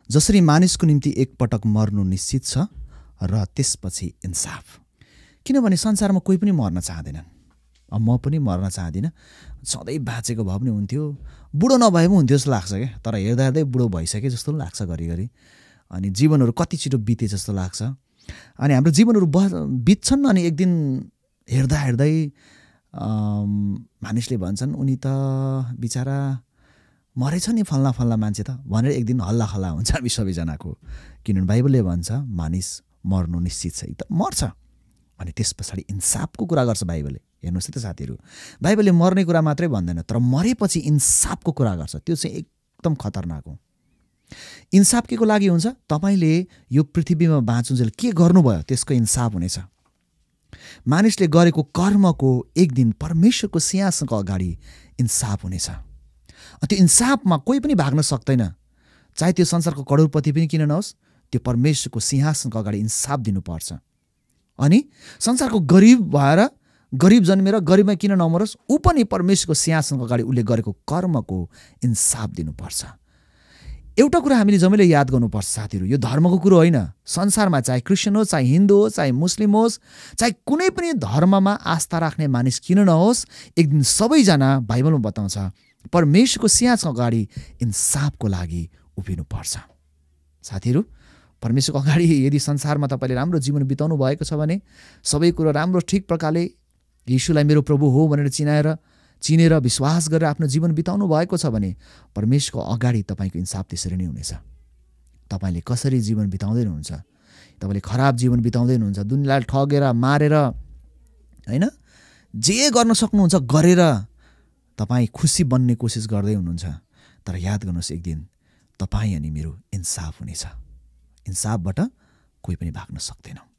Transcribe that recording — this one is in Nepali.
जसरी मानिसको निम्ति एकपटक मर्नु निश्चित छ र त्यसपछि इन्साफ। किनभने संसारमा कोही पनि मर्न चाहँदैनन्। अब म पनि मर्न चाहदिनँ। सधैँ बाँचेको भए पनि हुन्थ्यो, बुढो नभए पनि हुन्थ्यो जस्तो लाग्छ क्या। तर हेर्दा हेर्दै बुढो भइसके जस्तो लाग्छ घरिघरि। अनि जीवनहरू कति छिटो बिते जस्तो लाग्छ। अनि हाम्रो जीवनहरू बित्छन्। अनि एक दिन हेर्दा हेर्दै मानिसले भन्छन् उनी त बिचारा मरेछ नि फल्ना फल्ना मान्छे त भनेर एक दिन हल्ला हल्ला हुन्छ हामी सबैजनाको। किनभने बाइबलले भन्छ मानिस मर्नु निश्चित छ, त मर्छ। अनि त्यस पछाडि इन्साफको कुरा गर्छ बाइबलले। हेर्नुहोस् त साथीहरू, बाइबलले मर्ने कुरा मात्रै भन्दैन, तर मरेपछि इन्साफको कुरा गर्छ। त्यो चाहिँ एकदम खतरनाक हो। इन्साफ के को लागि हुन्छ? तपाईँले यो पृथ्वीमा बाँचुन्जेल के गर्नुभयो त्यसको इन्साफ हुनेछ। मानिसले गरेको कर्मको एक दिन परमेश्वरको सिंहासनको अगाडि इन्साफ हुनेछ। त्यो इन्साफमा कोही पनि भाग्न सक्दैन। चाहे त्यो संसारको करोडपति पनि किन नहोस्, त्यो परमेश्वरको सिंहासनको अगाडि इन्साफ दिनुपर्छ। अनि संसारको गरिब भएर, गरिब जन्मेर गरिबमा किन नमरोस्, ऊ पनि परमेश्वरको सिंहासनको अगाडि उसले गरेको कर्मको इन्साफ दिनुपर्छ। एउटा कुरा हामीले जम्मैले याद गर्नुपर्छ साथीहरू, यो धर्मको कुरो होइन। संसारमा चाहे क्रिस्चियन होस्, चाहे हिन्दू होस्, चाहे मुस्लिम होस्, चाहे कुनै पनि धर्ममा आस्था राख्ने मानिस किन नहोस्, एक दिन सबैजना बाइबलमा बताउँछ परमेश्वरको सिंहासनको अगाडि इन्साफको लागि उभिनुपर्छ। साथीहरू, परमेश्वरको अगाडि यदि संसारमा तपाईँले राम्रो जीवन बिताउनु भएको छ भने, सबै कुरो राम्रो ठिक प्रकारले यीशुलाई मेरो प्रभु हो भनेर चिनेर विश्वास गरेर आफ्नो जीवन बिताउनु भएको छ भने परमेश्वरको अगाडि तपाईँको इन्साफ त्यसरी नै हुनेछ। तपाईँले कसरी जीवन बिताउँदै हुनुहुन्छ, तपाईँले खराब जीवन बिताउँदै हुनुहुन्छ, दुनियाँलाई ठगेर मारेर होइन, जे गर्न सक्नुहुन्छ गरेर तपाईँ खुसी बन्ने कोसिस गर्दै हुनुहुन्छ, तर याद गर्नुहोस् एक दिन तपाईँ अनि मेरो इन्साफ हुनेछ। इन्साफबाट कोही पनि भाग्न सक्दैन।